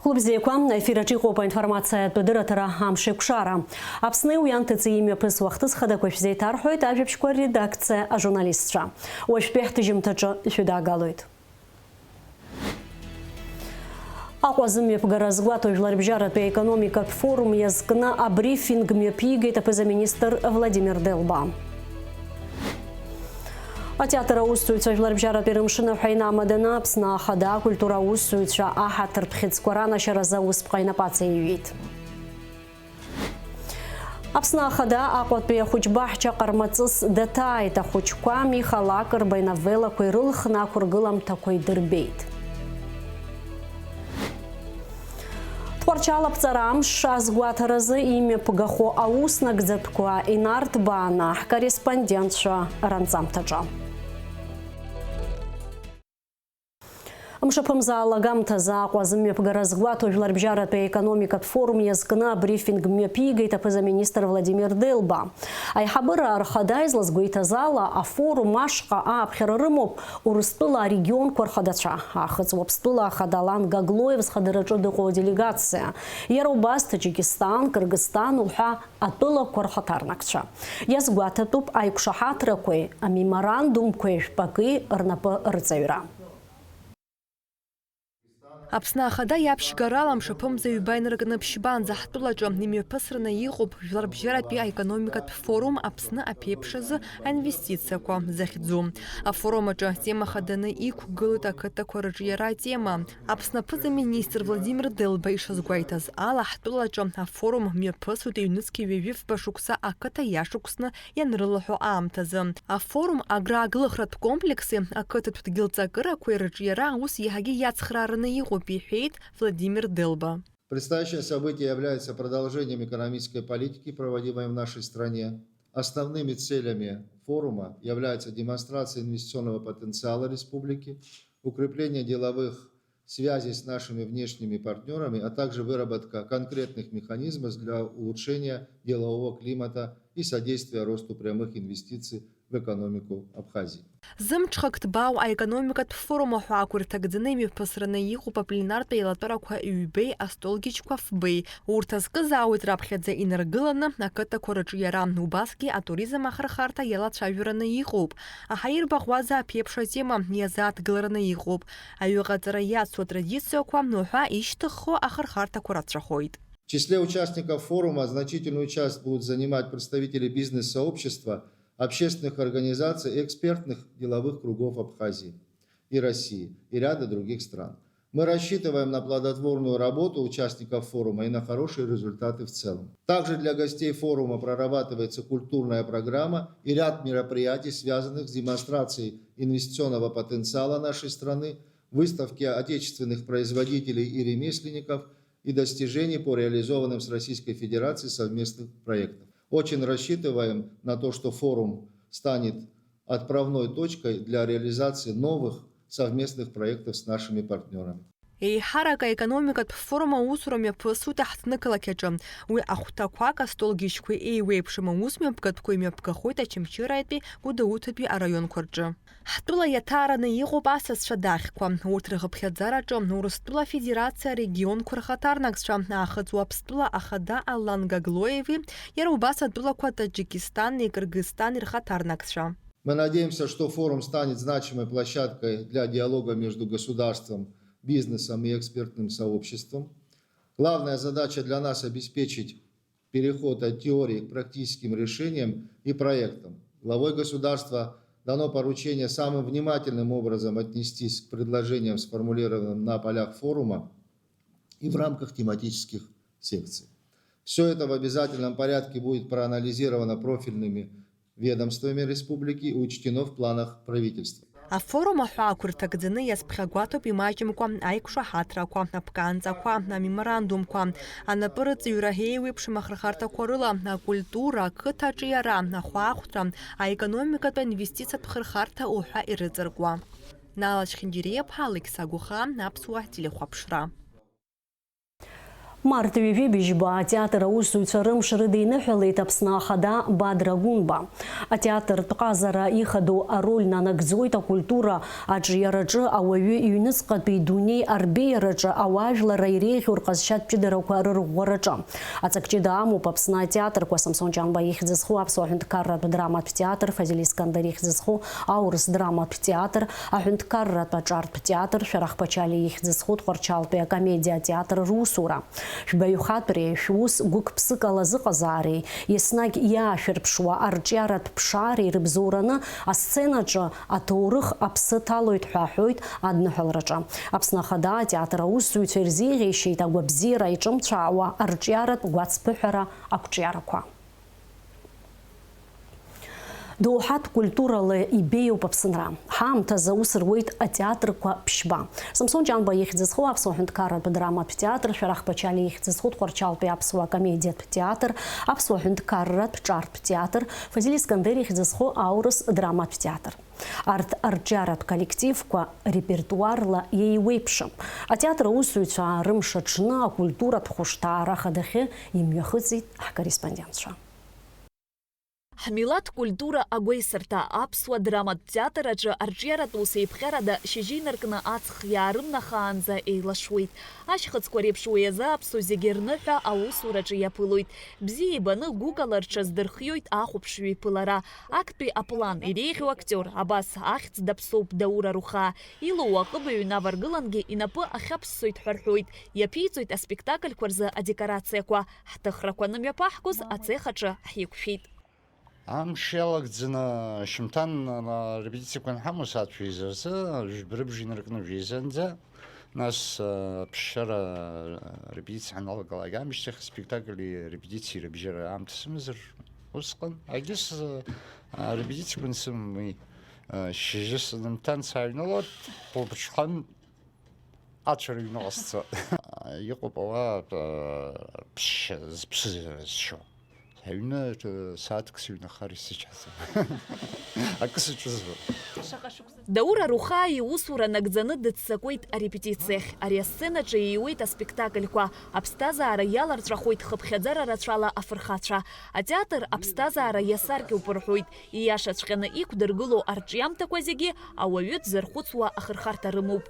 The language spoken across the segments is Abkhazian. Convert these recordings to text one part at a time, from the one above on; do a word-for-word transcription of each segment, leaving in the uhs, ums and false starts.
Хәлыбзиақәа, аефир аҿы иҟоуп аинформациатә адырраҭара Амшеикәшара. Аԥсни уи анҭыҵи имҩаԥысуа ахҭыс хадақәа шәзеиҭарҳәоит ажәабжьқәа редакциа ажурналистцәа. Уажәтәи ҳҭыжьымҭаҿы ишәыдаагалоит. Аҟәа зымҩаԥгара згәаҭоу жәларбжьаратәи аекономикатә форум иазкны абрифинг мҩаԥигеит аԥыза-министр Владимир Делба. Атеатр аусзуҩцәа жәларбжьаратәи рымшын аҳәа инамаданы Аԥсны Ахада акультура аусзуҩцәа аҳаҭыртә хьыӡқәа ранашьаразы аусԥҟа инапаҵаиҩит. Аԥсны Ахада Аҟәатәи ахәыҷбаҳча ҟармаҵыс даҭааит, ахәыҷқәа Миха Лакрба иновеллақәа ирылхны ақәыргыламҭақәа идырбеит. Тҟәарчал аԥҵара амш азгәаҭаразы имҩаԥгахо аус нагӡатәқәа инарҭбааны ҳкорреспондентцәа ранҵамҭаҿы. Мшаԥымза алагамҭазы Аҟәа зымҩаԥгара згәаҭоу жәларбжьаратәи аекономикатә форум иазкны абрифинг мҩаԥигеит аԥыза-министр Владимир Делба. Аиҳабыра рхада излазгәеиҭаз ала, афорум ашҟа ааԥхьара рымоуп Урыстәыла арегионқәа рхадацәа, Аахыҵ Уаԥстәыла ахада Алан Гаглоев зхадараҿы дыҟоу аделегациа, иара убас Таџьикистан, Кыргызстан уҳәа атәылақәа рхаҭарнакцәа. Иазгәаҭатәуп аиқәшаҳаҭрақәеи амеморандумқәеи жәпаки рнапы рыҵаҩра. Аԥсны Ахада иаԥшьгарала мшаԥымза ҩба инаркны ԥшьбанӡа ҳтәылаҿы имҩаԥысраны иҟоуп Жәларбжьаратәи аекономикатә форум Аԥсны аԥеиԥш азы аинвестициақәа захьӡу. Афорум аҿы атема хаданы иқәгылоит ақыҭақәа рыҿиара атема. Аԥсны аԥыза-министр Владимир Делба ишазгәеиҭаз ала, ҳтәылаҿы афорум мҩаԥысуеит ҩнызқьи ҩажәи фба шықәса ақыҭа иашықәсны ианрылаҳәо аамҭазы. Афорум аграаглыхратә комплекси ақыҭатә дгьылҵакырақәеи рыҿиара аус иаҳагьы иацхраараны иҟоуп, иҳәеит Владимир Делба. Предстоящее событие является продолжением экономической политики, проводимой в нашей стране. Основными целями форума является демонстрация инвестиционного потенциала республики, укрепление деловых связей с нашими внешними партнерами, а также выработка конкретных механизмов для улучшения делового климата и содействия росту прямых инвестиций в экономику Абхазии. Зымҽхак ҭбаау аекономикатә форум аҳәаақәа ирҭагӡаны имҩаԥысраны иҟоуп апленартә еилатәарақәа ҩбеи астолгьежьқәа фбеи. Урҭ азкызаауеит раԥхьаӡа инаргыланы ақыҭақәа рыҿиара, убасгьы атуризм ахырхарҭа иалацәажәараны иҟоуп. Аҳаирбаӷәаза аԥеиԥш атема иазааҭгылараны иҟоуп. Аҩыҟаҵара иацу атрадициақәа уҳәа ишьҭыххо ахырхарҭақәа рацәахоит. В числе участников форума значительную часть будут занимать представители бизнес-сообщества, общественных организаций, экспертных деловых кругов Абхазии и России и ряда других стран. Мы рассчитываем на плодотворную работу участников форума и на хорошие результаты в целом. Также для гостей форума прорабатывается культурная программа и ряд мероприятий, связанных с демонстрацией инвестиционного потенциала нашей страны, выставки отечественных производителей и ремесленников и достижений по реализованным с Российской Федерацией совместных проектов. Очень рассчитываем на то, что форум станет отправной точкой для реализации новых совместных проектов с нашими партнерами. Еиҳарак аекономикатә форум аусура мҩаԥысуеит аҳҭнықалақь аҿы. Уи ахәҭақәак астолгьежьқәеи еиуеиԥшым аусмҩаԥгатәқәеи мҩаԥгахоит Очамчыратәи Гәдоуҭатәи араионқәа рҿы. Ҳтәыла иаҭаараны иҟоуп асасцәа дахьқәа. Урҭ рхыԥхьаӡараҿы Урыстәыла Афедерациа арегионқәа рхаҭарнакцәа, Аахыҵ Уаԥстәыла ахада Алан Гаглоеви, иара убас атәылақәа Таџьикистани Кыргызстани рхаҭарнакцәа. Мы надеемся, что форум станет значимой площадкой для диалога между государством, бизнесом и экспертным сообществом. Главная задача для нас — обеспечить переход от теории к практическим решениям и проектам. Главой государства дано поручение самым внимательным образом отнестись к предложениям, сформулированным на полях форума и в рамках тематических секций. Все это в обязательном порядке будет проанализировано профильными ведомствами республики и учтено в планах правительства. Афорум аҳәаақәа рҭагӡаны иазԥхьагәаҭоуп имаҷымкәа аиқәшаҳаҭрақәа, аԥкаанҵақәа, амеморандумқәа, анапырыҵҩра еиуеиԥшым ахырхарҭақәа рыла, акультура, ақыҭа аҿиара, ахәаахәҭра, аекономикатә аинвестициатә хырхарҭа уҳәа ирыҵаркуа. Нала Чхиндириаԥҳа, Алықьса Гәыхаа, Аԥсуа телехәаԥшра. Март ҩажәи быжьба атеатр аусзуҩцәа рымш рыдиныҳәалеит Аԥсны Ахада Бадра Гәынба. Атеатртә ҟазара ихадоу ароль нанагӡоит акультура аҿиараҿы, ауаҩы иҩныҵҟатәи дунеи арбеиараҿы, ауаажәларра иреиӷьу рҟазшьатә ҷыдарақәа рырӷәӷәараҿы. Аҵак ҷыда амоуп Аԥсны атеатрқәа Самсон Ҷанба ихьӡ зху Аԥсуа ҳәынҭқарратә драматә театр, Фазиль Искандер ихьӡ зху аурыс драматә театр, аҳәынҭқарратә аҿартә театр, Шәарах Пачалиа ихьӡ зху Тҟәарчалтәи акомедиа театр русура. Шәбаҩхатәреи шәус гәык-ԥсыкала зыҟазаареи, еснагь иаашәырԥшуа арҿиаратә ԥшаареи рыбзоураны асценаҿы аҭоурых аԥсы ҭалоит ҳәа аҳәоит адныҳәалраҿы. Аԥсны Ахада атеатр аусзуҩцәа ирзеиӷьеишьеит агәабзиара иҿымцәаауа арҿиаратә гәацԥыҳәара ақәҿиарақәа. Доуҳатә культурала ибеиоуп Аԥсынра. Ҳаамҭазы аус руеит атеатрқәа ԥшьба. Самсон Ҷанба ихьӡ зху Аԥсуа ҳәынҭқарратә драматә театр, Шәарах Пачалиа ихьӡ зху Тҟәарчалтәи аԥсуа комедиатә театр, Аԥсуа ҳәынҭқарратә ҿартә театр, Фазиль Искандер ихьӡ зху аурыс драматә театр. Арҭ арҿиаратә коллективқәа репертуарла иеиуеиԥшым. Атеатр аусзуҩцәа рымш аҽны акультуратә хәышҭаара ахадахьы имҩахыҵит ҳкорреспондентцәа. Ҳмилаҭ культура агәеисырҭа аԥсуа драматә театр аҿы арҿиаратә ус еиԥҟьарада шьыжьы инаркны аҵх иаарымнахаанӡа еилашуеит. Ашьхыцқәа реиԥш уи иазааԥсо зегьы рныҳәа аусураҿы иаԥылоит. Бзиа ибаны гәыкала рҽаздырхиоит ахәаԥшҩы иԥылара. Актәи аплан иреиӷьу актиор абас ахьӡ даԥсоуп Даур Арухаа. Илоу аҟыбаҩ инаваргылангьы инапы ахьаԥссоит ҳәа рҳәоит. Иаԥиҵоит аспектакльқәа рзы адекорациақәа. Ҳҭыхрақәа анымҩаԥаҳгоз ацех аҿы ҳиқәшәеит. Амш иалагӡаны ашьымҭан, а, репетициақәа анҳамоу сааҭ жәеиза рзы, жәбарыбжа инаркны жәеизанӡа, нас, а, ԥсшьара, а, репетициа ҳаналагалак аамышьҭахь аспектакли репетициеи рыбжьара аамҭа сымазар усҟан. Егьыс, а, репетициақәа ансымам уи, а, шьыжьы сынымҭан сааҩналоит, хәылбыҽхан ацәара ҩныҟа сцо. Иҟоуп ауаа, а, ԥсшьа, зԥсы зшьо. Аҩны, э, сааҭк сыҩнахар исычҳаӡом. Акы сыҿызуам. Даур Арухаа иусура нагӡаны дыццакуеит арепетициахь. Ари асценаҿы ииуеит аспектакльқәа, аԥсҭазаара иаларҵәахоит хыԥхьаӡара рацәала афырхацәа. Атеатр аԥсҭазаара иасаркьоуп рҳәоит. Ииашаҵәҟьаны иқәдыргыло арҿиамҭақәа зегьы ауаҩы дзырхәыцуа ахырхарҭа рымоуп.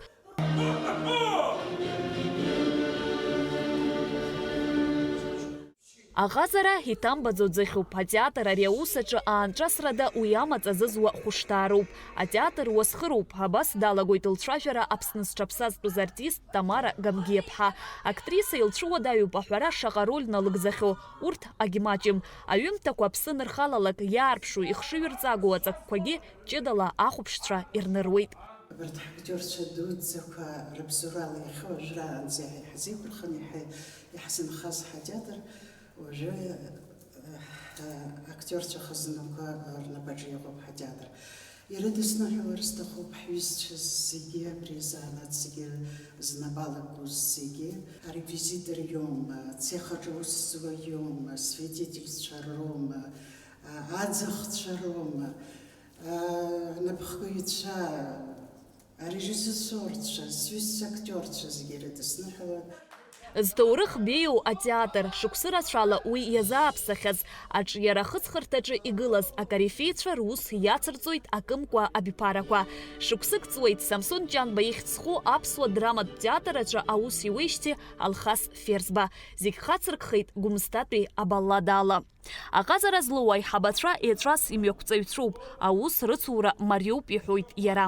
Аҟазара иҭамбаӡо ӡыхьуп. Атеатр ари аус аҿы аанҿасрада уи амаҵ азызуа хәышҭаароуп. Атеатр уасхыроуп, абас далагоит лцәажәара Аԥсны зҽаԥсазтәыз артист Тамара Гамгиаԥҳа. Актриса илцәыуадаҩуп аҳәара шаҟа роль налыгӡахьоу, урҭ агьмаҷым. Аҩымҭақәа аԥсы анырхалалак иаарԥшу ихшыҩрҵагоу аҵакқәагьы ҷыдала ахәаԥшцәа ирныруеит. Абарҭ ҳактиорцәа дуӡӡақәа рыбзоурала иахьа уажәраанӡа иаҳа иҳазеиқәырханы иаҳа иаҳзынхаз ҳатеатр уажәы, э, актиорцәа хазынақәа рнапаҿы иҟоуп ҳатеатр. Ирыдысныҳәалар сҭахуп ҳҩызцәа зегьы, абри азанааҭ зегьы знапала акыз зегьы. Ареквизитор иоума, ацех аҿы аус зуа иоума, асвидетельцәа роума, а, аӡахцәа роума, а, анапхгаҩцәа, арежиссорцәа, сҩызцәа актиорцәа зегьы ирыдысныҳәалан. Зҭоурых беиоу атеатр, шықәсы рацәала уи иазааԥсахьаз, аҿиара ахыҵхырҭаҿы игылаз акорифеицәа рус иацырҵоит акымкәа абиԥарақәа. Шықәсык ҵуеит Самсон Ҷанба ихьӡ зху аԥсуа драматә театр аҿы аус иуеижьҭеи Алхас Ферзба. Зегь хацыркхеит Гәымсҭатәи абалладала. Аҟазара злоу аиҳабацәа еҵәас имҩақәҵаҩцәоуп, аус рыцура мариоуп, иҳәоит иара.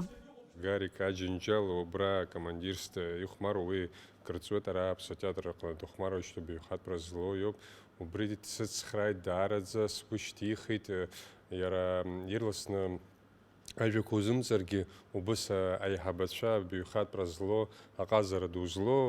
Гарик Аџьынџьал убра акомандирс ихәмаруа, уи кыр ҵуеит ара аԥсуа театр аҟны дыхәмаруеижьҭеи баҩхатәра злоу иоуп. Убри дсыцхрааит даараӡа, сгәы шьҭихит, иара ирласны ажәақәа узымҵаргьы, убыс аиҳабацәа баҩхатәра злоу, аҟазара ду злоу,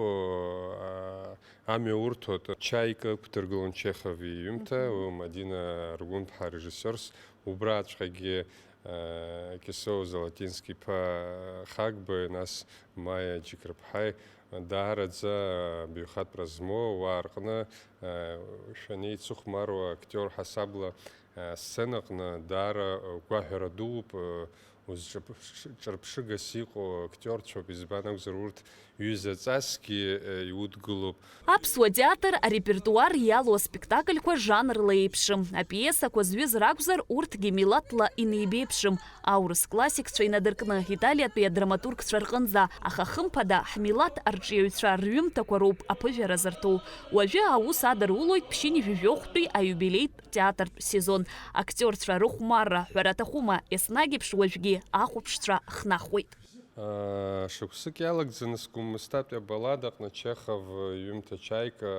а, амҩа урҭоит. Чаика ықәдыргылон Чехов иҩымҭа, уи Мадина Аргәынԥҳа режиссиорс, убраҵәҟьагьы, а, Кьысоу Золотински иԥа Хагбеи, нас Маиа Џьықьрыԥҳаи, даараӡа баҩхатәра змоу ауаа рҟны, а, шәанеицыхәмаруа актиор ҳасабла, а, сценаҟны даара гәаҳәара дууп, а, Узҿырԥ-, ҿырԥшыгас иҟоу актиорцәоуп, избан акәзар, урҭ ҩызаҵасгьы, э, иудгылоуп. Аԥсуа театр арепертуар иалоу аспектакльқәа жанрла еиԥшым. Апиесақәа зҩыз ракәзар, урҭгьы милаҭла инеибеиԥшым. Аурыс классикцәа инадыркны, италиатәи адраматургцәа рҟынӡа, аха хымԥада, ҳмилаҭ арҿиаҩцәа рҩымҭақәа роуп аԥыжәара зырҭо. Уажәы аус адырулоит ԥшьынҩажәи жәохәтәи аиубилеитә театртә сезон. Актиорцәа рыхәмарра, ҳәара аҭахума, еснагь еиԥш уажәгьы ахәаԥшцәа хнахуеит. Шықәсык иалагӡаны сгәмыстатәи абаллада аҟны Чехов иҩымҭа Чаика,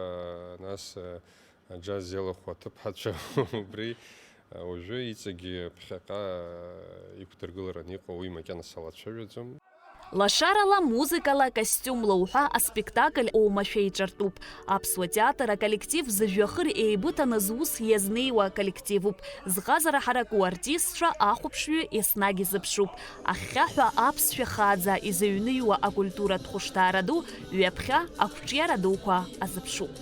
нас аџьаз иалахәу аҭыԥҳацәа, убри уажәы иҵегьы ԥхьаҟа иқәдыргылараны иҟоу уи макьана салацәажәаӡом. Лашарала, музыкала, костиумла уҳәа аспектакль оумашәа еиҿартәуп. Аԥсуа театр аколлектив зыжәҩахыр еибыҭаны зус иазнеиуа аколлективуп. Зҟазара ҳараку артистцәа ахәаԥшҩы еснагь изыԥшуп. Ахьхьаҳәа аԥсшәа хааӡа изыҩныҩуа акультуратә хәышҭаара ду ҩаԥхьа ақәҿиара дуқәа азыԥшуп.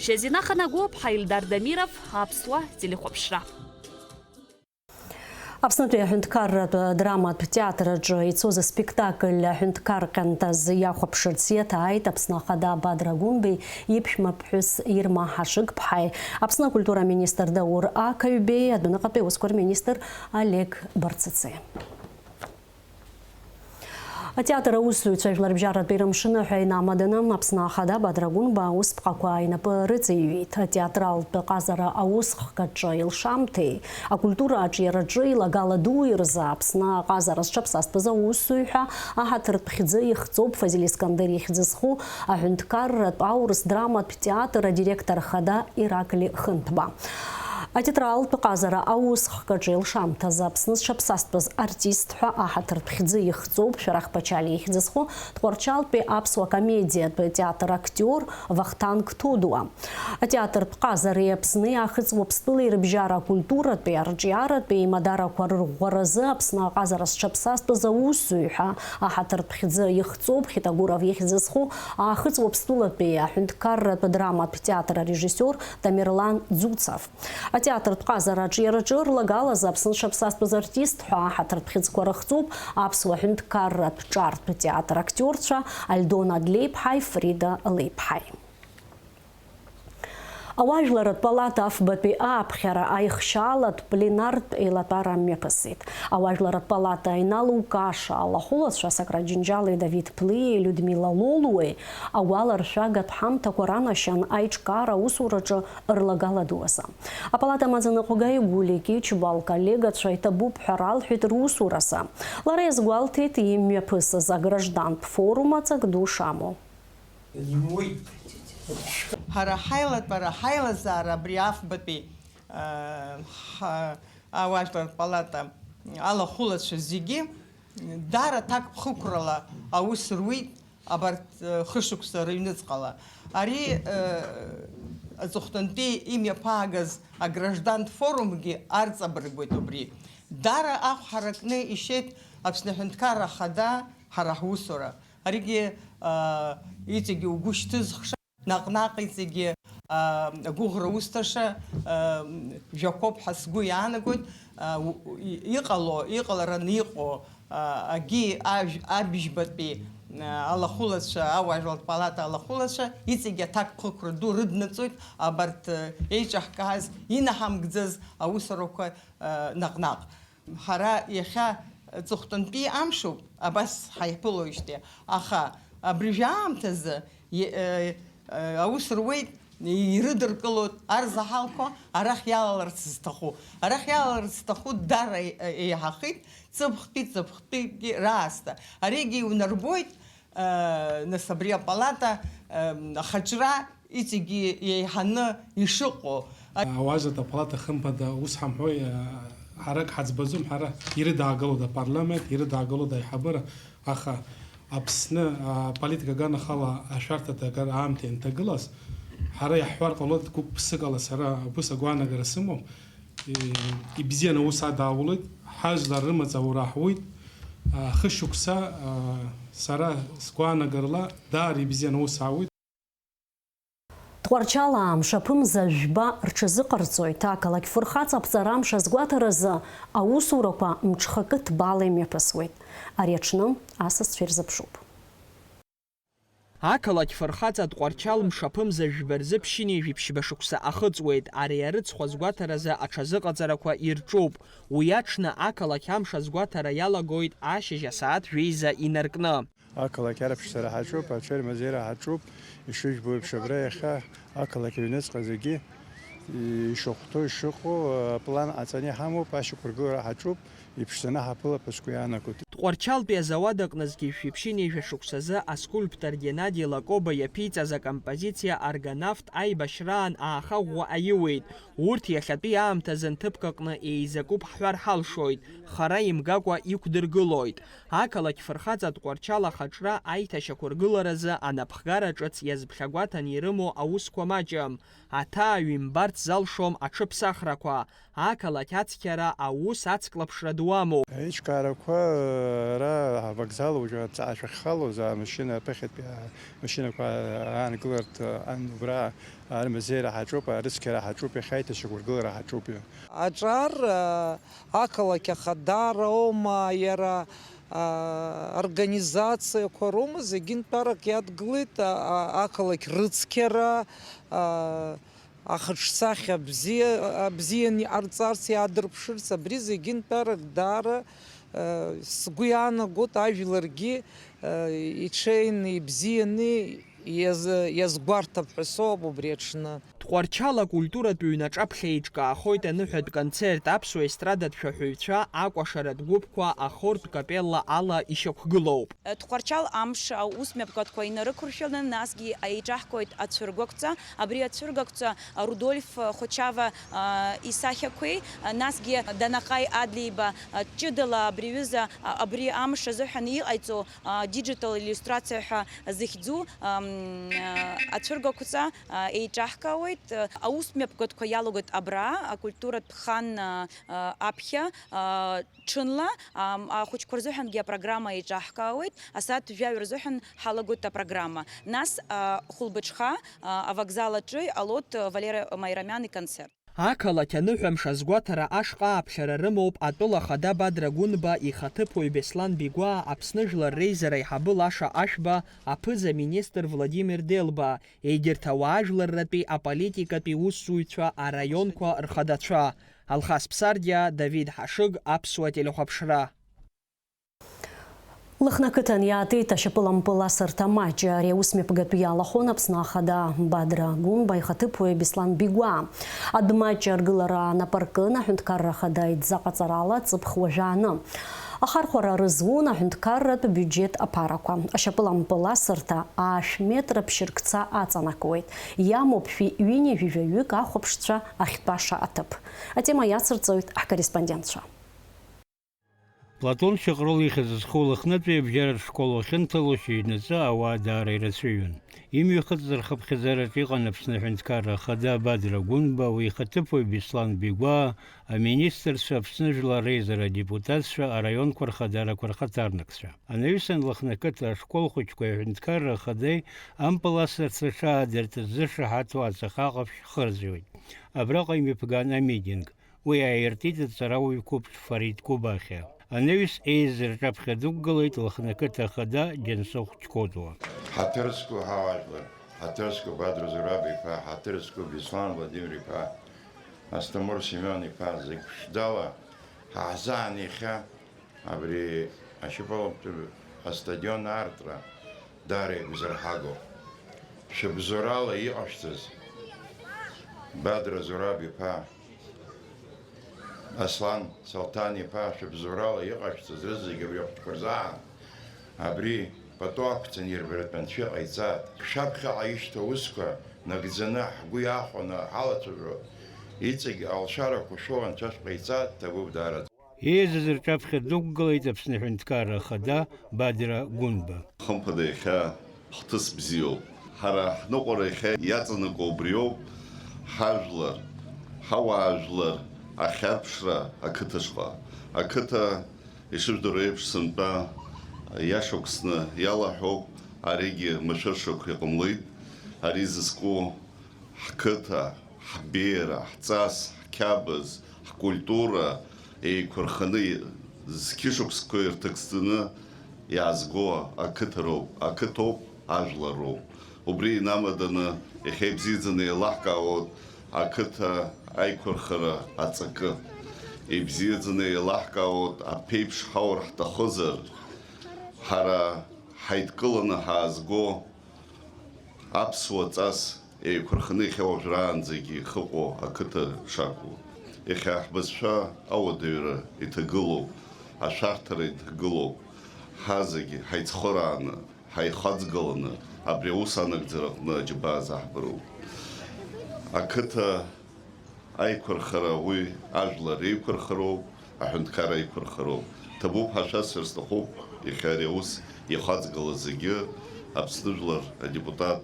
Шьазина Ханагәаԥҳа, Ильдар Дамиров, Аԥсуа телехәаԥшра. Аԥснытәи аҳәынҭқарратә драматә театр аҿы ицоз аспектакль аҳәынҭқар ҟьантаз иахәаԥшырц иаҭааит Аԥсны Ахада Бадра Гәынбеи иԥшәма ԥҳәыс Ирма Ҳашыгԥҳаи, Аԥсны акультура аминистр Даур Ақаҩбеи, адәныҟатәи аусқәа рминистр Олег Барцыци. Атеатр аусзуҩцәа жәларбжьаратәи рымшын аҳәа инамаданы Аԥсны Ахада Бадра Гәынба аусԥҟақәа инапы рыҵеиҩит. Атеатралтә ҟазара аусхк аҿы илшамҭеи, акультура аҿиараҿы илагала дуи рзы Аԥсны аҟазара зҽаԥсазтәыз аусзуҩ ҳәа аҳаҭыртә хьӡы ихҵоуп Фазиль Искандер ихьӡ зху аҳәынҭқарратә аурыс драматә театр адиректор хада Иракли Хынҭба. Атеатралтә ҟазара аусхк аҿы илшамҭазы Аԥсны зҽаԥсазтәыз артист ҳәа аҳаҭыртә хьӡы ихҵоуп Шәарах Пачалиа ихьӡ зху Тҟәарчалтәи аԥсуа комедиатә театр актиор Вахтанг Ҭодуа. Атеатртә ҟазареи Аԥсни Аахыҵ Уаԥстәылеи рыбжьара акультуратәи, арҿиаратәи еимадарақәа рырӷәӷәаразы Аԥсны аҟазара зҽаԥсазтәыз аусзуҩ ҳәа аҳаҭыртә хьӡы ихҵоуп Хетагуров ихьӡ зху Аахыҵ Уаԥстәылатәи аҳәынҭқарратә драматә театр арежиссиор Тамерлан Ӡуцов. Атеатртә ҟазара аҿиараҿы рлагалазы Аԥсны зҽаԥсазтәыз артист ҳәа аҳаҭыртә хьыӡқәа рыхҵоуп аԥсуа ҳәынҭқарратә ҿартә театр актиорцәа Альдона Длеиԥҳаи Фрида Леиԥҳаи. Ауаажәларратә палата афбатәи ааԥхьара аихшьаалатә пленартә еилатәара мҩаԥысит. Ауаажәларратә палата иналукааша алахәылацәа Сократ Џьынџьали Давид Плиеи Людмила Лолуеи ауаларшәагатә ҳамҭақәа ранашьан аиҿкаара аусураҿы рлагала ду азы. Апалата амаӡаныҟәгаҩ Гулиа Кьычба лколлегацәа иҭабуп ҳәа ралҳәеит русуразы. Лара иазгәалҭеит имҩаԥысыз аграждантә форум аҵак ду шамоу. Ҳара ҳаилатәара, ҳаилазаара абри афбатәи, аа, ҳа-, ауаажәлар палата алахәылацәа зегьы даара ҭакԥхықәрала аус руит абарҭ, э, хышықәса рыҩныҵҟала. Ари, э, аҵыхәтәантәи имҩаԥаагаз аграждантә форумгьы арҵабыргуеит убри. Даара ахә ҳаракны ишьеит Аԥсны Аҳәынҭқарра Ахада ҳара ҳусура. Аригьы, аа, иҵегьы угәы шьҭызхша, наҟ-наҟ иҵегьы, аа, агәыӷра усҭаша, аа, жәақәоуп ҳәа сгәы иаанагоит, аа, у-, у-, и-, иҟало, иҟалараны иҟоу, аа, агьи ажә-, абжьбатәи, аа, алахәылацәа, ауаажәларратә палата алахәылацәа иҵегьы аҭакԥхықәра ду рыднаҵоит абарҭ, аа, еиҿаҳкааз, инаҳамгӡаз аусурақәа, аа, наҟ-наҟ. Ҳара иахьа ҵыхәтәантәи амшуп, абас ҳаиԥылоижьҭеи, аха абыржәы аамҭазы и-, э, э, аус руеит, ирыдыркылоит арзаҳалқәа арахь иалаларц зҭаху. Арахь иалаларц зҭаху дара е-, еиҳахеит, ҵыԥхтәи, ҵыԥхтәигьы раасҭа. Аригьы иунарбоит, Нас абри апалата ахаҿра иҵегьы еиҳаны ишыҟоу. Ауаажәларратә апалата хымԥада ус ҳамҳәои, ҳарак ҳаӡбаӡом, ҳара ирыдаагалоит апарламент, ирыдаагалоит аиҳабыра, аха Аԥсны аполитика аганахьала ашәарҭа дагар аамҭа ианҭагылаз, ҳара иаҳҳәар ҟалоит гәык-ԥсыкала, сара убыс агәаанагара сымоуп, ибзианы аус адаулоит, ҳажәлар рымаҵ аура ҳуит, хышықәса, сара сгәаанагарала, даара ибзианы аус аауеит. Тҟәарчал амш аԥымза жәба рҽазыҟарҵоит, ақалақь фырхаҵа аԥҵара амш азгәаҭаразы аусурақәа мҽхакы ҭбаала имҩаԥысуеит. Ари аҽны асасцәа ирзыԥшуп. Ақалақь фырхаҵа Тҟәарчал мшаԥымза жәба рзы ԥшьынҩажәи ԥшьба шықәса ахыҵуеит. Ари арыцхә азгәаҭаразы аҽазыҟаҵарақәа ирҿуп. Уи аҽны ақалақь амш азгәаҭара иалагоит ашьыжь асааҭ жәеиза инаркны. Ақалақь арыԥшӡара ҳаҿуп, аҽырмазеира ҳаҿуп. Ишыжәбо еиԥш, абра иахьа ақалақь аҩныҵҟа зегьы ишахәҭоу, ишыҟоу аплан ҟаҵаны иҳамоуп, ашьақәыргылара ҳаҿуп. Иԥшӡаны ҳаԥылап, сгәы иаанагоит. Тҟәарчалтәи азауад аҟны зқьи жәшәи ԥшьынҩажәа шықәсазы аскульптор Геннади Лакоба иаԥиҵаз акомпозициа аргонавт аибашьраан ааха ӷәӷәа аиуеит. Урҭ иахьатәи аамҭазы нҭыԥк аҟны еизакуп ҳҳәар ҳалшоит, хара имгакәа иқәдыргылоит. Ақалақь фырхаҵа Тҟәарчал ахаҿра аиҭашьақәыргыларазы анапхгара ҿыц иазԥхьагәаҭаны ирымоу аусқәа маҷым. Аҭааҩ имбарц залшом аҽыԥсахрақәа, ақалақь ацқьара аус ацклаԥшра ду амоуп. Аиҿкаарақәа ара авокзал уажәы аҵаа шәахьхалоз, амашьына аԥыхьатәи амашьынақәа аангыларҭа ан убра армазеира ҳаҿуп, арыцқьара ҳаҿуп, иахьа аиҭашьақәыргылара ҳаҿуп. Аҿар, а, ақалақь ахадара аума, иара, а, организациақәа роума, зегьынтәарак иадгылеит, а, а, ақалақь рыцқьара, а, ахаҿсахьа бзиа, абзианы иҟарҵарц, иаадырԥшырц, абри зегьынтәарак даара, э, сгәы иаанагоит, ажәларгьы, э, иҽеины, ибзианы иаз-, иазгәарҭап ҳәа соуп убри аҽны. Тҟәарчал акультуратә ҩнаҿаԥхьа еиҿкаахоит аныҳәатә концерт аԥсуа естрадатә шәаҳәаҩцәа, акәашаратә гәыԥқәа, ахортә капелла ала ишьақәгылоуп. Тҟәарчал амш аусмҩаԥгатәқәа инарықәыршәаны, насгьы еиҿаҳкуеит ацәыргақәҵа. Абри ацәыргақәҵа Рудольф Хочава, а, исахьақәеи, а, насгьы Данаҟаи Адлеиба, а, ҷыдала абри аҩыза, а, абри амш азыҳәан иҟаиҵо, а, диджитал иллиустрациа ҳәа зыхьӡу, ам, а, ацәыргақәҵа, а, еиҿаҳкаауеит. Аусмҩаԥгатәқәа иалагоит абра, акультуратә хан, а, а, аԥхьа, а, ҽынла, ам, ахәыҷқәа рзыҳәангьы апрограмма еиҿаҳкаауеит, асааҭ жәаҩа рзыҳәан ҳалагоит апрограмма. Нас, а, хәылбыҽха, а, авокзал аҿы иҟалоит, а, Валера Маирамиан иконцерт. Ақалақь аныҳәамш азгәаҭара ашҟа ааԥхьара рымоуп атәыла ахада Бадра Гәынба, ихаҭыԥуаҩ Беслан Бигәаа, Аԥсны Жәлар реизара аиҳабы Лаша Ашәба, аԥыза-министр Владимир Делба, егьырҭ ауаажәларратәи аполитикатәи усзуҩцәа, араионқәа рхадацәа. Алхас Ԥсардиа, Давид Ҳашыг, Аԥсуа телехәаԥшра. Лыхны ақыҭан иаатит ашьапылампыл асырҭа маҷ. Ари аусмҩаԥгатә иалахәын Аԥсны Ахада Бадра Гәынба ихаҭыԥуаҩ Беслан Бигәаа. Адәмаҷ аргылара напы аркын аҳәынҭқарра Ахада идҵа ҟаҵарала ҵыԥх уажәааны. Ахархәара рызун аҳәынҭқарратә биуџьет аԥарақәа. Ашьапылампыл асырҭа аашә метра ԥшьыркца аҵанакуеит. Иамоуп шәи ҩынҩажәи жәаҩык ахәаԥшцәа ахьтәаша аҭыԥ. Атема иацырҵоит ҳкорреспондентцәа. Платон Шьаҟрыл ихьӡ зху Лыхнытәи абжьаратә школ уахьынҭало шьыжьнаҵы ауаа даара ирацәаҩын. Имҩахыҵыз рхыԥхьаӡараҿы иҟан Аԥсны Аҳәынҭқарра Ахада Бадра Гәынба, уи ихаҭыԥуаҩ Беслан Бигәаа, аминистрцәа, Аԥсны Жәлар Реизара адепутатцәа, араионқәа рхадарақәа рхаҭарнакцәа. Анаҩсан Лыхны ақыҭа ашкол хәыҷқәеи Аҳәынҭқарра Ахадеи ампыл асырҭа шаадыртыз зышаҳаҭу ацаха ҟаԥшь хырзҩуеит. Абраҟа имҩаԥган амитинг. Уи ааиртит аҵарауаҩ қәыԥш Фарид Кубахьа. Анаҩс еизара рҿаԥхьа дықәгылеит Лыхны ақыҭа ахада Џьансыхә Чкотуа. Ҳаҭыр зқәу ҳауаажәлар, ҳаҭыр зқәу Бадра Зураб-иԥа, ҳаҭыр зқәу Беслан Владимир-иԥа, Асҭамыр Семион-иԥа, зегь ԥшӡала ҳаҳзаан иахьа абри ашьапылампыл астадион аартра даара игәазырҳагоуп. Шәыбзоурала иҟашәҵаз, Бадра Зураб-иԥа, Аслан Салҭан-иԥа, шәыбзоурала иҟашәҵаз рызегьы абри ахәыҷқәа рзаан абри пату ақәҵаны ирбаратәы анцәа иҟаиҵааит. Шәаԥхьаҟа ишьҭоу аусқәа нагӡаны ҳгәы иахәаны ҳалацәажәо, иҵегь алшарақәа шәоу анцәа шәҟаиҵааит, ҭабуп даараӡа. Еизаз рҿаԥхьа дықәгылеит Аԥсны Аҳәынҭқарра Ахада Бадра Гәынба. Хымԥада, иахьа ҳҭыԥ бзиоуп. Ҳара ҳныҟәара иахьа иаҵанакуа убриоуп, ҳажәлар, ҳауаажәлар ахьарԥшра ақыҭаҿҟа. Ақыҭа, ишыжәдыруа еиԥш, сынтәа иашықәсны иалаҳәоуп, аригьы машәыршақә иҟамлеит, ари зызку Ҳқыҭа, ҳбеиара, ҳҵас, ҳқьабз, ҳкультура еиқәырханы зқьышықәсқәа ирҭагӡаны иаазго ақыҭа роуп, ақыҭоуп, ажәлар роуп. Убри инамаданы иахьа ибзиаӡаны еилаҳкаауеит ақыҭа аиқәырхара аҵакы. Ибзиаӡаны еилаҳкаауеит аԥеиԥш ҳаур ҳҭахызар, ҳара ҳаидкыланы ҳаазго аԥсуа ҵас еиқәырханы иахьа уажәраанӡагьы ихыҟоу ақыҭа шакәу. Иахьа ҳбызшәа ауадаҩра иҭагылоуп, ашәарҭара иҭагылоуп. Ҳазегьы ҳаицхырааны, ҳаихаҵгыланы абри аус анагӡараҟны аџьабаа заҳбароуп. Ақыҭа аиқәырхара уи ажәлар реиқәырхароуп, аҳәынҭқарра аиқәырхароуп. Ҭабуп ҳәа шәасҳәар сҭахуп, иахьа ари аус ихаҵгылаз зегьы Аԥсны жәлар адепутат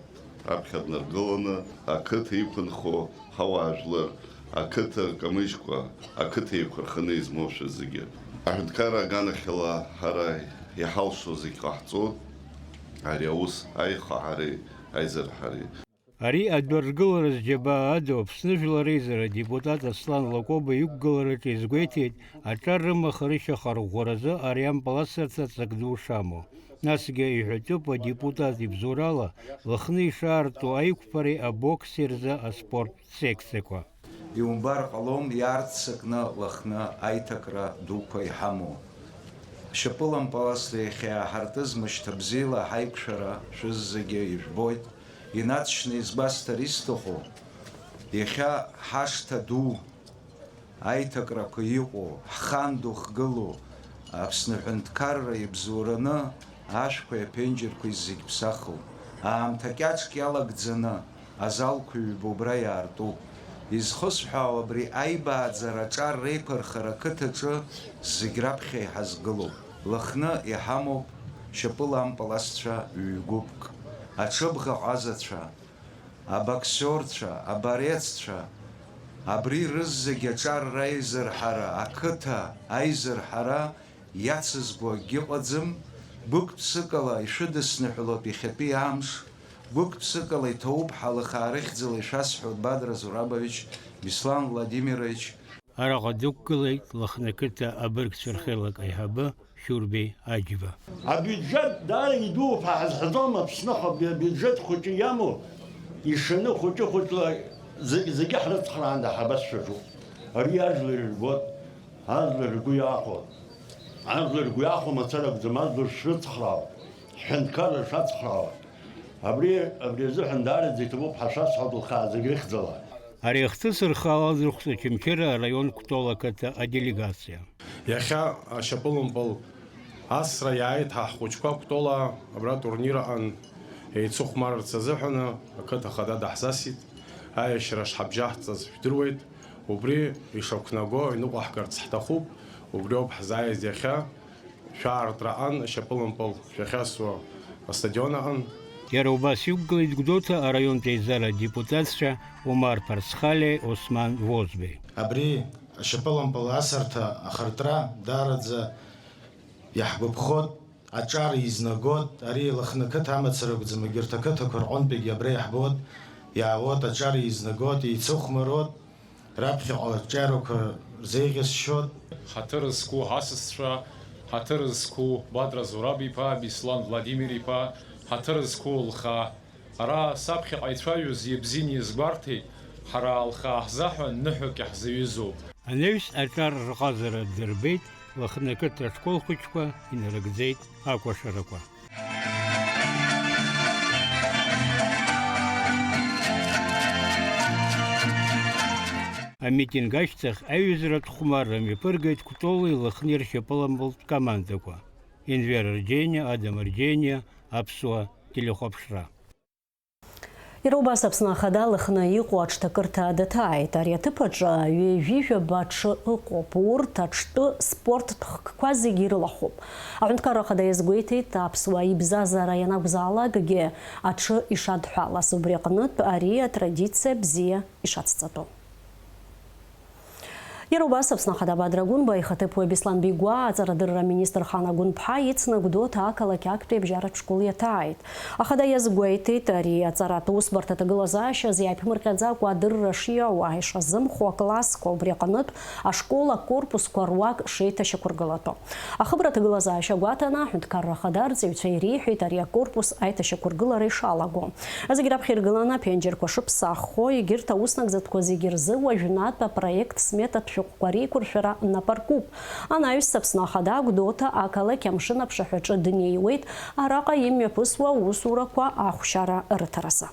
аԥхьа днаргыланы, ақыҭа иқәынхо ҳауаажәлар, ақыҭа камыжькәа, ақыҭа еиқәырханы измоушәа зегьы. Аҳәынҭқарра аганахьала ҳара иҳалшо зегь ҟаҳҵоит, ари аус аихаҳареи аизырҳареи. Ари адәы аргылара зџьабаа аду Аԥсны Жәлар Реизара адепутат Аслан Лакоба иқәгылараҿы изгәеиҭеит, аҿар рымахарышьа ахырӷәӷәаразы ари ампыл асырҭа ҵак ду шамоу. Насгьы иҳәатәуп адепутат ибзоурала Лыхны ишаарту аиқәԥареи абокси рзы аспорттә секциақәа. Иумбар ҟалом иаарццакны Лыхны аиҭакра дуқәа иҳамоу. Шьапылампыл асра иахьа иааҳартыз мышьҭа бзиала ҳаиқәшәара шәыззагьы ижәбоит. Инаҵшьны избасҭар исҭаху, иахьа ҳашҭа ду аиҭакрақәа иҟоу, ҳхан духгылоу, Аԥсны аҳәынҭқарра ибзоураны ашәқәеи аԥенџьырқәеи зегь ԥсахло, аамҭа кьаҿк иалагӡаны азалқәа ҩба убра иаартуп. Изхысҳәаау абри аибааӡара аҿар реиқәырхара ақыҭаҿы зегь раԥхьа иҳазгылоуп. Лыхны иҳамоуп шьапылампыл асцәа ҩ-гәыԥк, аҽыбӷаҟазацәа, абоксиорцәа, абореццәа, абри рызегь аҿар раизырҳара, ақыҭа аизырҳара иацызго акгьы ыҟаӡам, гәык-ԥсыкала ишәыдысныҳәалоит иахьатәи амш, гәык-ԥсыкала иҭоуп ҳәа лыхаарыхьӡала ишәасҳәоит, Бадра Зурабович, Беслан Владимирович. Араҟа дықәгылеит Лыхны ақыҭа абыргцәа рхеилак аиҳабы Шьурбеи Аџьба. Абиуџьет даара идууп ҳәа ҳазҳәаӡом, Аԥсны ахатәы абиуџьет хәыҷы иамоу, ишаны хәыҷы-хәыҷла зегь-, зегьы ҳрыцхраанда ҳабацәажәо. Ари ажәлар ирбоит, ажәлар ргәы иахәоит. Ажәлар ргәы иахәо мацара акәӡам, ажәлар шрыцхраауа, ҳҳәынҭқарра шацхраауа. Абри, абри азыҳәан даараӡа иҭабуп ҳәа шәасҳәоит, лхаа зегь рыхьӡала. Ари ахҭыс рхала зыхәҭа Очамчыра араион Кәтол ақыҭа аделегациа. Иахьа ашьапылампыл асра иааит ҳа ҳхәыҷқәа Кәтола абра турнир аҟан еицыхәмарырц азыҳәаны ақыҭа хада даҳзасит. Аиашьара шҳабжьаҳҵаз шәдыруеит. Убри ишақәнаго иныҟәаҳгарц ҳҭахуп. Убриоуп ҳзааиз иахьа. Шәаартра аҟан ашьапылампыл шәахьасуа астадион аҟан. Иара убас иқәгылеит Гәдоуҭа араионтә еизара адепутатцәа Омар Ԥарсхалиеи Осман Возбеи. Абри ашьапылампыл асырҭа ахыртра даараӡа иаҳгәаԥхоит, аҿар еизнагоит, ари Лыхны ақыҭа амацара акәӡам, егьырҭ ақыҭақәа рҟынтәигьы абра иаҳбоит, иаауеит, аҿар еизнагоит, еицыхәмаруеит. Раԥхьаҟа аҿиарақәа рзеиӷьасшьоит. Ҳаҭыр зқәу ҳасасцәа, ҳаҭыр зқәу Бадра Зураб-иԥа, Беслан Владимир-иԥа, ҳаҭыр зқәу лхаа. Ара саԥхьаҟа ицәажәоз иабзианы иазгәарҭеит, ҳара лхаа ҳзаҳәан ныҳәак иаҳзаҩызоуп. Анаҩс аҿар рҟазара дырбеит, Лыхны ақыҭа ашкол хәыҷқәа инарыгӡеит акәашарақәа. Амитинг ашьҭахь аиҩызратә хәмарра мҩаԥыргеит Кәтоли Лыхни ршьапылампылтә командақәа. Енвер Арџьениа, Адам Арџьениа, Аԥсуа телехәаԥшра. Иара убас Аԥсны Ахада Лыхны иҟоу аҽҭакырҭа даҭааит. Ари аҭыԥ аҿы ҩажәижәаба аҽы ыҟоуп. Урҭ аҽтәы спорттә хкқәа зегьы ирылахәуп. Аҳәынҭқарра Ахада иазгәеиҭеит, аԥсуаа ибзазара ианакәзаалакгьы аҽы ишадҳәалаз. Убри аҟнытә ари атрадициа бзиа ишацҵатәу. Иара убас Аԥсны Ахада Бадра Гәынба ихаҭыԥуаҩ Беслан Бигәаа аҵарадырра аминистр Хана Гәынԥҳа ицны Гәдоуҭа ақалақь актәи абжьаратә школ иаҭааит. Ахада иазгәеиҭеит, ари аҵаратә усбарҭа аҭагылазаашьа азы иааиԥмырҟьаӡакәа адырра шиауа, ишазымхо аклассқәа, убри аҟынтә ашкол акорпусқәа руак шеиҭашьақәыргылатәу. Ахыбра аҭагылазаашьа гәаҭаны, аҳәынҭқарра ахада арҵаҩцәа иреиҳәеит ари акорпус аиҭашьақәыргылара ишалаго. Зегь раԥхьа иргыланы аԥенџьырқәа шыԥсаххо, егьырҭ ауснагӡатәқәа зегьы рзы уажәнатә апроект сметатә шәҟәқәа реиқәыршәара нап аркуп. Анаҩс Аԥсны Ахада Гәдоуҭа ақалақь амшын аԥшаҳәаҿы днеиуеит, араҟа имҩаԥысуа аусурақәа ахәшьара рыҭаразы.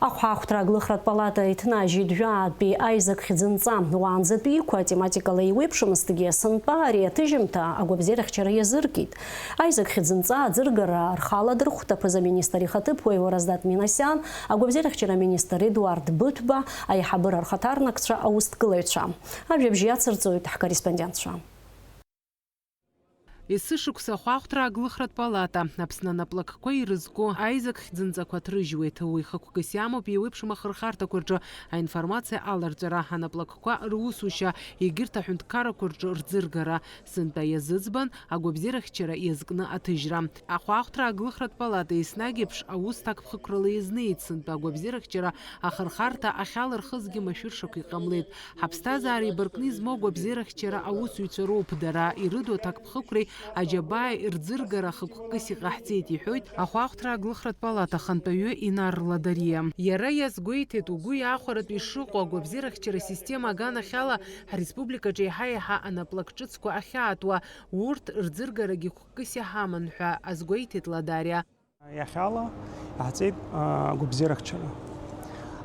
Ахәаахәҭра аглыхратә палата иҭнажьит жәаатәи аизак хьӡынҵа. Уаанӡатәиқәа тематикала еиуеиԥшымызҭгьы, сынтәа ари аҭыжьымҭа агәабзиарахьчара иазыркит. Аизак хьӡынҵа аӡыргара рхы аладырхәт аԥыза-министр ихаҭыԥуаҩ Ураздаҭ Минасиан, агәабзиарахьчара аминистр Едуард Быҭәба, аиҳабыра рхаҭарнакцәа, аусҭгылаҩцәа. Ажәабжь иацырҵоит ҳкорреспондентцәа. Есышықәса ахәаахәҭра аглыхратә палата, Аԥсны анаплакқәа ирызку аизак хьӡынҵақәа ҭрыжьуеит. Уи хықәкыс иамоуп еиуеиԥшым ахырхарҭақәа рҿы аинформациа аларҵәара, анаплакқәа русушьа, егьырҭ аҳәынҭқаррақәа рҿы рӡыргара. Сынтәа иазыӡбан агәабзиарахьчара иазкны аҭыжьра. Ахәаахәҭра аглыхратә палата еснагь еиԥш аус ҭакԥхықәрала иазнеит, сынтәа агәабзиарахьчара ахырхарҭа ахьалырхызгьы машәыршақә иҟамлеит. Ҳаԥсҭазаара еибаркны измоу агәабзиарахьчара аусзуҩцәа роуп дара, ирыду аҭакԥхықәреи аџьабааи рӡыргара хықәкыс иҟаҳҵеит, иҳәоит ахәаахәҭра аглыхратә палата ахантәаҩы Инар Ладариа. Иара иазгәеиҭеит, угәы иаахәаратәы ишыҟоу агәабзиарахьчара асистема аганахьала ҳреспубликаҿы еиҳа-еиҳа анаплак ҿыцқәа ахьаатуа, урҭ рӡыргарагьы хықәкыс иҳаман ҳәа азгәеиҭеит Ладариа. Иахьала иаҳҵеит, а, агәабзиарахьчара.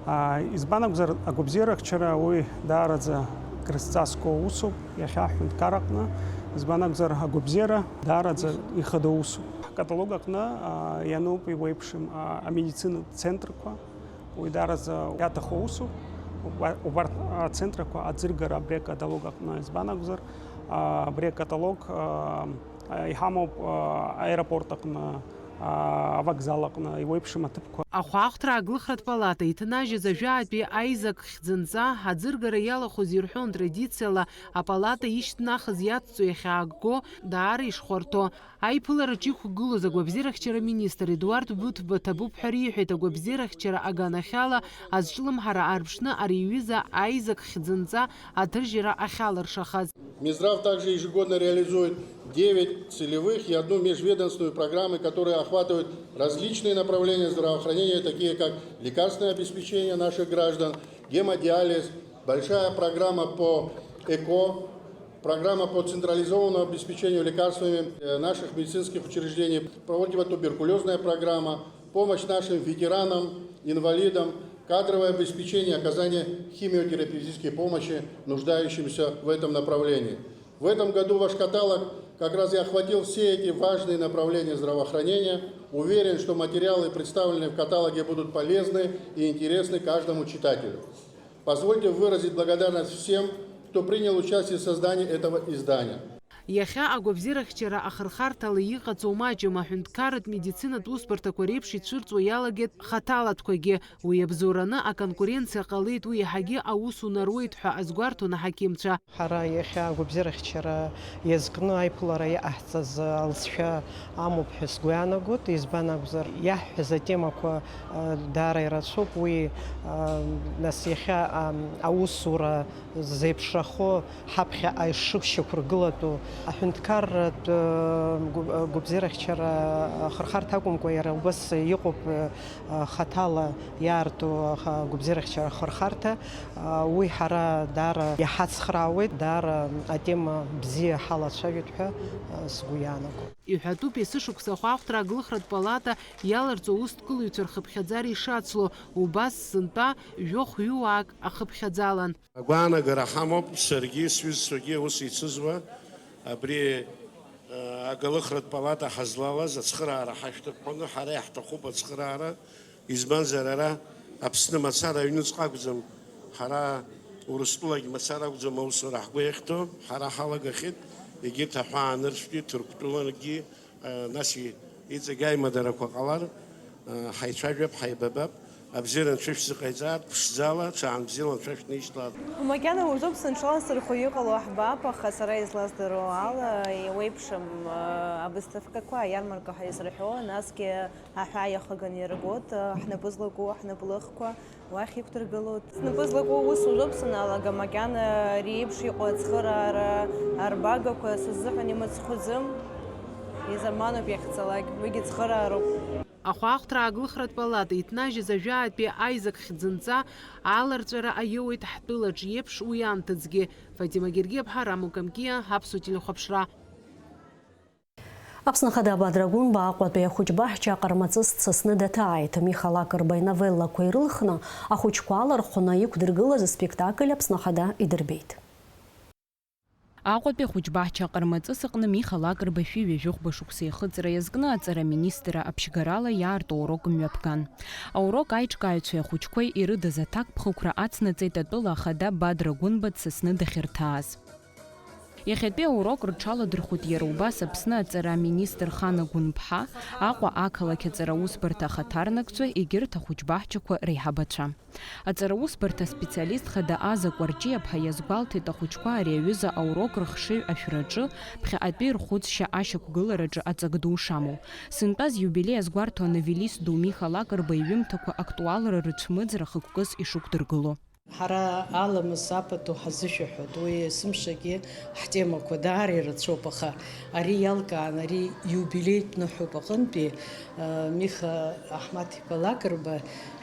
А, избан акәзар, агәабзиарахьчара уи даараӡа крызҵазкуа усуп иахьа ҳҳәынҭқар аҟны, избан акәзар, агәабзиара даараӡа ихадоу усуп. Ҳкаталог аҟны, а, иануп еиуеиԥшым, а, амедицинатә центрқәа, уи даараӡа иаҭаху усуп. Уба-, убарҭ ацентрқәа аӡыргара абри акаталог аҟны, избан акәзар, а, абри акаталог, а, иҳамоуп, а, аеропорт аҟны, а, авокзал аҟны, еиуеиԥшым аҭыԥқәа. Ахәаахәҭра аглыхратә палата иҭнажьыз ажәаатәи аизак хьӡынҵа аӡыргара иалахәыз ирҳәон, традициала апалата ишьҭнахыз иацҵо иахьаагго даара ишхәарҭоу. Аиԥылараҿы иқәгылоз агәабзиарахьчара аминистр Едуард Быҭәба ҭабуп ҳәа риҳәеит, агәабзиарахьчара аганахьала азҿлымҳара аарԥшны ари аҩыза аизак хьӡынҵа аҭыжьра ахьалыршахаз. Минздрав также ежегодно реализует девять целевых и одну межведомственную программы, которые охватывают различные направления здравоохранения, такие как лекарственное обеспечение наших граждан, гемодиализ, большая программа по ЭКО, программа по централизованному обеспечению лекарствами, э, наших медицинских учреждений, противотуберкулезная программа, помощь нашим ветеранам, инвалидам, кадровое обеспечение, оказание химиотерапевтической помощи нуждающимся в этом направлении. В этом году ваш каталог как раз и охватил все эти важные направления здравоохранения. Уверен, что материалы, представленные в каталоге, будут полезны и интересны каждому читателю. Позвольте выразить благодарность всем, кто принял участие в создании этого издания. Иахьа агәабзиарахьчара ахырхарҭала иҟаҵоу маҷым, аҳәынҭқарратә медицинатә усбарҭақәа реиԥш ицәырҵуа иалагеит хаҭалатәқәагьы. Уи абзоураны аконкуренциа ҟалеит, уи иаҳагьы аус унаруеит ҳәа азгәарҭон аҳақьымцәа. Ҳара иахьа агәабзиарахьчара иазкны аиԥылара иҟаҳҵаз алҵшәа амоуп ҳәа сгәы иаанагоит, избан акәзар, иаҳҳәаз атемақәа, а, даара ирацәоуп, уи, а, нас иахьа, а, аусура зеиԥшрахо ҳаԥхьаҟа ишышьақәыргылатәу аҳәынҭқарратә, а, гәы-, а, гәабзиарахьчара ахырхарҭа акәымкәа, иара убас иҟоуп, а, хаҭала иаарту аха-, гәабзиарахьчара ахырхарҭа, а, уи ҳара даара иҳацхраауеит, даара атема бзиа ҳалацәажәеит ҳәа, а, сгәы иаанагоит. Иҳәатәуп, есышықәса ахәаахәҭра аглыхратә палата иаларҵо аусҭкылаҩцәа рхыԥхьаӡара ишацло, убас сынтәа жәохә-ҩуаак ахыԥхьаӡалан. Агәаанагара ҳамоуп, саргьы сҩызцәагьы аус еицызуа, абри, э, агалыхратә палата ҳазлалаз ацхыраара ҳашәҭыԥҳәаны ҳара иаҳҭахуп ацхыраара, избанзар ара Аԥсны мацара аҩныҵҟа акәӡам, ҳара Урыстәылагь мацара акәӡам аусура ҳгәы иахьҭоу, ҳара ҳалагахьеит, егьырҭ аҳәаанырцәтәи Ҭырқәтәылангьы, э, нас и-, иҵегь аимадарақәа ҟалар, э, ҳаицәажәап, ҳаибабап. Абзиара Анцәа шәзыҟаиҵааит, ԥшӡала, ҽаанбзиала Анцәа шәнеишьҭлааит. Макьана уажәоуп сынҽлан сырхәы иҟало аҳбап, аха сара излаздыруа ала, еиуеиԥшым, абысҭыԥкақәа, аиармарка ҳәа изырҳәо, насгьы аҳәаа иахаганы иргоит, ҳнапы злаку, ҳнапылыхқәа уахь иқәдыргылоит. Снапы злаку аус уажәоуп саналага, макьана ари еиԥш иҟоу ацхыраара арбагақәа сыззыҳәан имыцхәӡым, изаманоуп иахьцалак, уигьы цхыраароуп. Ахәаахәҭра ааглыхратә палата иҭнажьыз ажәаатәи аизак хьӡынҵа аларҵәара аиуеит ҳтәылаҿ еиԥш уи анҭыҵгьы. Фатима Гергиаԥҳа, Рамо Камкиа, Аԥсуа телехәаԥшра. Аԥсны Ахада Бадра Гәынба Аҟәатәи ахәыҷбаҳча аҟармаҵыс дсасны даҭааит. Миха Лакрба иновеллақәа ирылхны, ахәыҷқәа алархәны иқәдыргылаз аспектакль Аԥсны Ахада идырбеит. Аҟәатәи ахәыҷбаҳча аҟармаҵыс аҟны Миха Лакрба шәи ҩажәи хәба шықәса ихыҵра иазкны аҵара аминистрра аԥшьгарала иаарту аурок мҩаԥган. Аурок аиҿкааҩцәеи ахәыҷқәеи ирыдыз аҭакԥхықәра ацнаҵеит атәыла ахада Бадра Гәынба дсасны дахьырҭааз. Иахьатәи аурок рҽаладырхәит иара убас Аԥсны аҵара аминистр Хана Гәынԥҳа, Аҟәа ақалақь аҵара усбарҭа ахаҭарнакцәа, егьырҭ ахәыҷбаҳчақәа реиҳабацәа. Аҵара усбарҭа аспециалист хада Аза Кәарҷиаԥҳа иазгәалҭеит ахәыҷқәа ари аҩыза аурок рыхшыҩ ашәраҿы, ԥхьаҟатәи рхәыцшьа ашьақәгылараҿы аҵак ду шамоу. Сынтәа зиубилеи азгәарҭо ановелист ду Миха Лакрба иҩымҭақәа актуалра рыцәмыӡра хықәкыс ишықәдыргыло. Ҳара аламыс апату ҳазышәаҳәоит, уи есымшагьы ҳтемақәа даара ирацәоуп, аха ари иалкаан, ари иубилеитә ныҳәоуп аҟынтәи, э, Миха Аҳмаҭ-иԥа Лакрба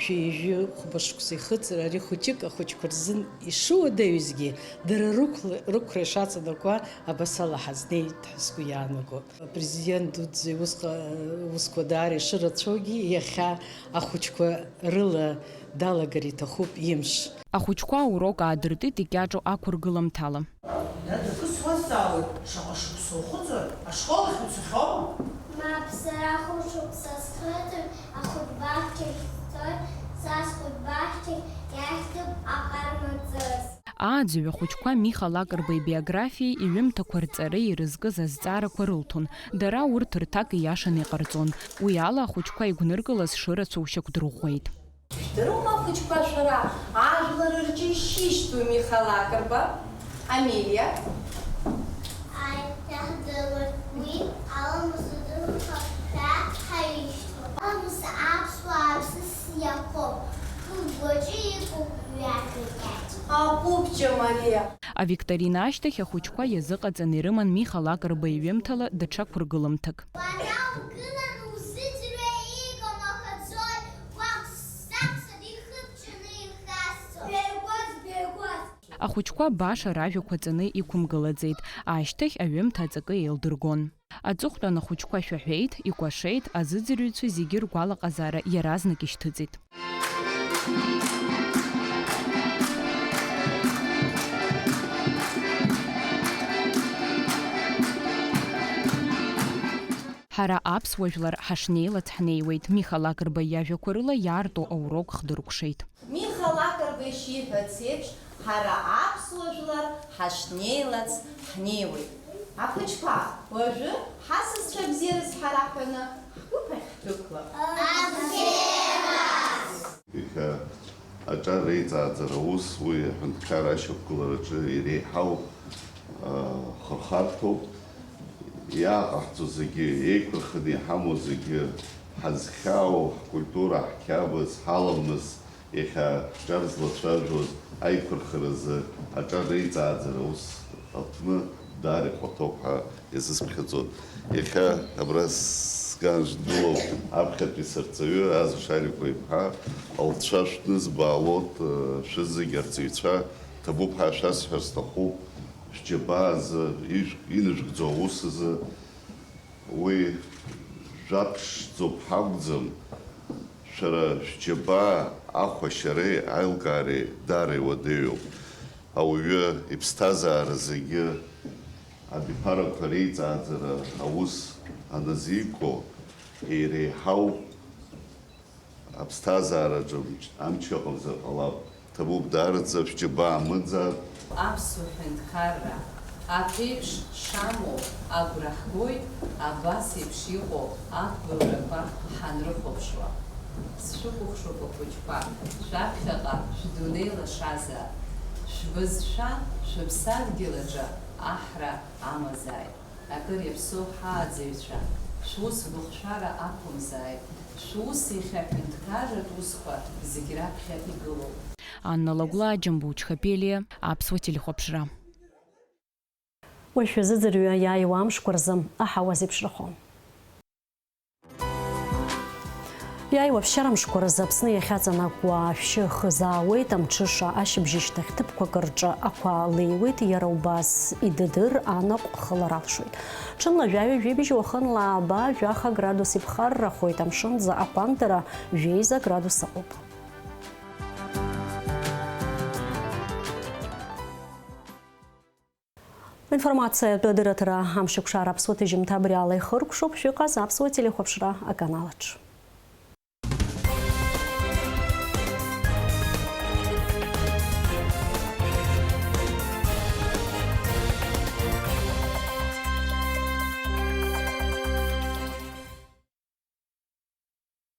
шәи ҩажәи хәба шықәса ихыҵра, ари хәыҷык ахәыҷқәа рзын ишыуадаҩызгьы, дара рықәла-, рықәра ишаҵанакуа абасала ҳазнеит ҳәа сгәы иаанагоит. Апрезидент дуӡӡа иусҟа-, усқәа даара ишырацәоугьы, иахьа ахәыҷқәа рыла далагар иҭахуп имш. Ахәыҷқәа аурок аадыртит икьаҿу ақәыргыламҭала. Дад, акы суазҵаауеит, шаҟа шықәса ухыҵуеит, ашкол ахь уцахьоума? Мап, сара хәышықәса схыҵуеит, ахәыҷбаҳчахь сцоит, са схәыҷбаҳчахь иахьӡуп аҟармаҵыс. Ааӡаҩ ахәыҷқәа Миха Лакрба ибиографиеи иҩымҭақәа рҵареи ирызкыз азҵаарақәа рылҭон, дара урҭ рҭак ииашаны иҟарҵон. Уи ала ахәыҷқәа игәныргылаз шырацәоу шьақәдырӷәӷәеит. Ижәдыруама ахәыҷқәа шәара, ажәлар рҿы ишишьҭоу Миха Лакрба? Амелиа. Ааи, иаҳдыруеит. Уи аламыс удыруеит ҳәа ҳаишьҭоуп. Аламыс аԥсуаа рсыс иахоуп. Гәаҿы иҟоуп ҩажәа кьаҿ. Аҟәыбҷа Мариа. Авикторина ашьҭахь ахәыҷқәа иазыҟаҵаны ирыман Миха Лакрба иҩымҭала даҽа қәыргыламҭак. Уара угылан узыӡырҩуа иҟоу махаҵои, кәаӷ-сакса ихыԥҵәаны ихасҵо. Бегәаз, бегәаз! Ахәыҷқәа баша ражәақәа ҵаны иқәымгылаӡеит, ашьҭахь аҩымҭа аҵакы еилдыргон. Аҵыхәтәан ахәыҷқәа шәаҳәеит, икәашеит, азыӡырҩцәа зегьы ргәалаҟазаара иаразнак ишьҭыҵит. Ҳара аԥсуа жәлар ҳашнеилац ҳнеиуеит, Миха Лакрба иажәақәа рыла иаарту аурок ҳдыркәшеит. Миха Лакрба ишиҳәац еиԥш, ҳара аԥсуа жәлар ҳашнеилац ҳнеиуеит. Ахәыҷқәа, уажәы ҳасасцәа абзиараз ҳараҳәаны ҳгәыԥ ахь ҳдәықәлап. Иахьа аҿар реиҵааӡара аус уи аҳәынҭқарра ашьақәгылараҿы иреиҳау, а, хырхарҭоуп. Иааҟаҳҵо зегьы, еиқәырханы иҳамоу зегьы, ҳазхьаау, ҳкультура, ҳқьабз, ҳаламыс, иахьа ҳҿар злацәажәоз аиқәырхаразы аҿар реиҵааӡара аус аҟны даара ихәарҭоуп ҳәа иазысԥхьаӡон. Иахьа абра сган шәдгылоуп аԥхьатәи сырҵаҩы Аза Шарикәа иԥҳа, лцәа шәнызбаалоит, шәызегь арҵаҩцәа ҭабуп ҳәа шәасҳәар сҭахуп, шәџьабаа азы, ижә-, инажәгӡо аус азы. Уи жәаԥшӡоуп ҳакәӡам, шәара шәџьабаа ахәашьареи аилкаареи даара иуадаҩуп. Ауаҩы иԥсҭазаара зегьы абиԥарақәа реиҵааӡара аус аназико, иреиҳау аԥсҭазаараҿы амч ыҟамзар ҟалап. Ҭабуп даараӡа, шәџьабаа мыӡаат. Аԥсуа ҳәынҭқарра аԥеиԥш шамоу агәра ҳгоит абас еиԥш иҟоу ақәгыларақәа ҳанрыхәаԥшуа. Сшәыкәыхшоуп, ахәыҷқәа, шәаԥхьаҟа шәдунеи лашазаап, шәбызшәа шәыԥсадгьыл аҿы аҳра амазааит. Акыр иаԥсоу ҳааӡаҩцәа, шәус гәыхшәара ақәымзааит, шәус иахьа аҳәынҭқарратә усқәа зегь раԥхьа игылоуп. Анна Лагәлаа, Џьамбул Чхапелиа, Аԥсуа телехәаԥшра. Уажә шәазыӡырҩы иааиуа амшқәа рзы аҳауа зеиԥшрахо. Иааиуа аԥсшьара мшқәа рзы Аԥсны иахьаҵанакуа ашәшьы хызаауеит, амҽыша ашьыбжьышьҭахь ҭыԥқәак рҿы ақәа леиуеит, иара убас идыдыр анаҟә хылар алшоит. Ҽынла жәаҩа, жәибжь, уахынла ааба, жәаха градус иԥхаррахоит, амшынӡы аҟәандара жәеиза градус ыҟоуп. Информациатә адырраҭара амшеиқәшара аԥсуа ҭыжьымҭа абри ала ихыркәшоуп, шәыҟаз аԥсуа телехәаԥшра аканалаҿ.